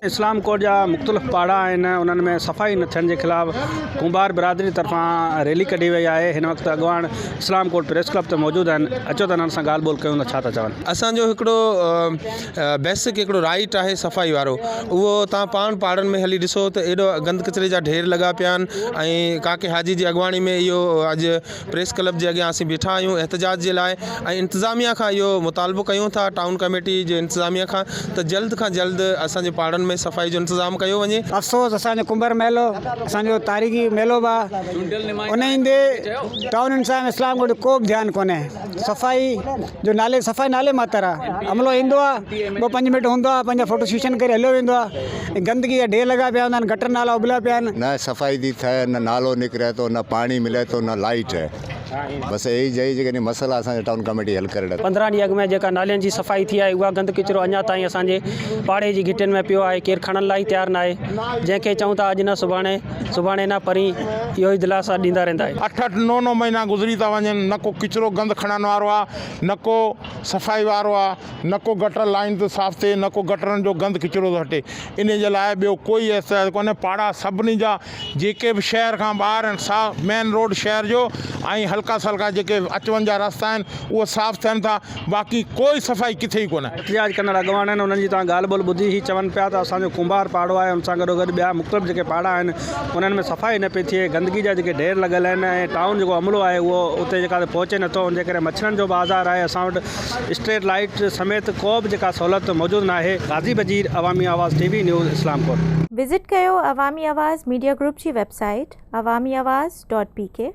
اسلام ڪوٽ جا مختلف پاڙا آهن انهن ۾ صفائي نه ٿيڻ جي خلاف ڪنڀار برادري طرفان ريلي ڪڍي وئي آهي هن وقت اڳواڻ اسلام ڪوٽ پريس ڪلب تي موجود آهن اچو ته انهن سان ڳالهه ٻولهه ڪيون ته ڇا ٿا چون. اسان جو هڪڙو بيسڪ هڪڙو رائيٽ آهي صفائي وارو اهو تان پاڻ پاڙن ۾ هلي ڏسو ته ايڏو گند ڪچري جا ڍير لڳا پيا آهن ۽ ڪاڪي حاجي جي اڳواڻي ۾ اهو اڄ پريس ڪلب جي اڳيان اسين بيٺا آهيون احتجاج جي لاء ۽ انتظاميا کان اهو مطالبو ڪيون ٿا ٽائون ڪميٽي جي انتظاميا کان ته جلد کان جلد اسان جي پاڙن ۾ صفائي جو انتظام ڪيو وڃي. افسوس اسان جو ڪنڀر ميلو اسان جو تاريخي ميلو به آ ان ايندي ٽائون انتظاميا اسلام ڪوٽ ڪو به ڌيان ڪونهي صفائي جو نالي صفائي نالي ماتر آ عملو ايندو آ ٻه پنج منٽ هوندو آ پنهنجا فوٽو سيشن ڪري هليو ويندو آ ۽ گندگي جا ڍير لڳا پيا هوندا آهن گٽر نالا اٻلا پيا آهن. نه صفائي ٿي ٿئي نه نالو نڪري ٿو نه پاڻي ملي ٿو نه لائيٽ بس اهي ئي جيڪڏهن مسئلا اسان جا ٽائون ڪميٽي حل ڪري ڏي. 15 ڏينهن اڳ ۾ جيڪا نالين جي صفائي ٿي آهي اها گند ڪچرو اڃا تائين اسان جي پاڙي جي گهٽين ۾ پيو آهي ڪير کڻڻ لاء ئي تيار ناهي جنهن کي چئون ٿا اڄ نه سڀاڻي سڀاڻي نه پرين اهو ئي دلاسا ڏيندا رهندا آهن. اٺ اٺ نو نو مهينا گذري ٿا وڃن نه ڪو ڪچرو گند کڻڻ وارو آ نه ڪو صفائي وارو آ نه ڪو گٽر لائين ٿو صاف ٿئي نه ڪو گٽرن جو گند ڪچرو ٿو هٽي انهي جي لاء ٻيو ڪوئي احتجاج ڪونهي پاڙا سڀني جا جيڪي به شهر کان ٻاهر آهن سا مين روڊ شهر جو ۽ هلڪا سلڪا جيڪي اچ وڃ جا رستا آهن اهي صاف ٿين ٿا باقي ڪوئي صفائي ڪٿي ئي ڪونهي. احتجاج ڪندڙ اڳواڻ آهن انهن جي توهان ڳالهه ٻولهه ٻڌي هي چون پيا ته اسان جو ڪنڀار پاڙو آهي ان سان گڏو گڏ ٻيا مختلف جيڪي پاڙا آهن انهن ۾ صفائي نه پئي ٿئي گندگي جا جيڪي ڍير لڳل آهن ۽ ٽائون جيڪو عملو آهي اهو اتي جيڪا پهچي نٿو ان جي ڪري مڇرن جو به آزار آهي اسان وٽ اسٽريٽ لائيٽ سميت ڪو به جيڪا سهولت موجود ناهي، Ghazi Bajeer, Awami Awaz T V news, Islamkot. Visit ڪيو عوامي آواز ميڊيا گروپ جي website Awami Awaz dot P K.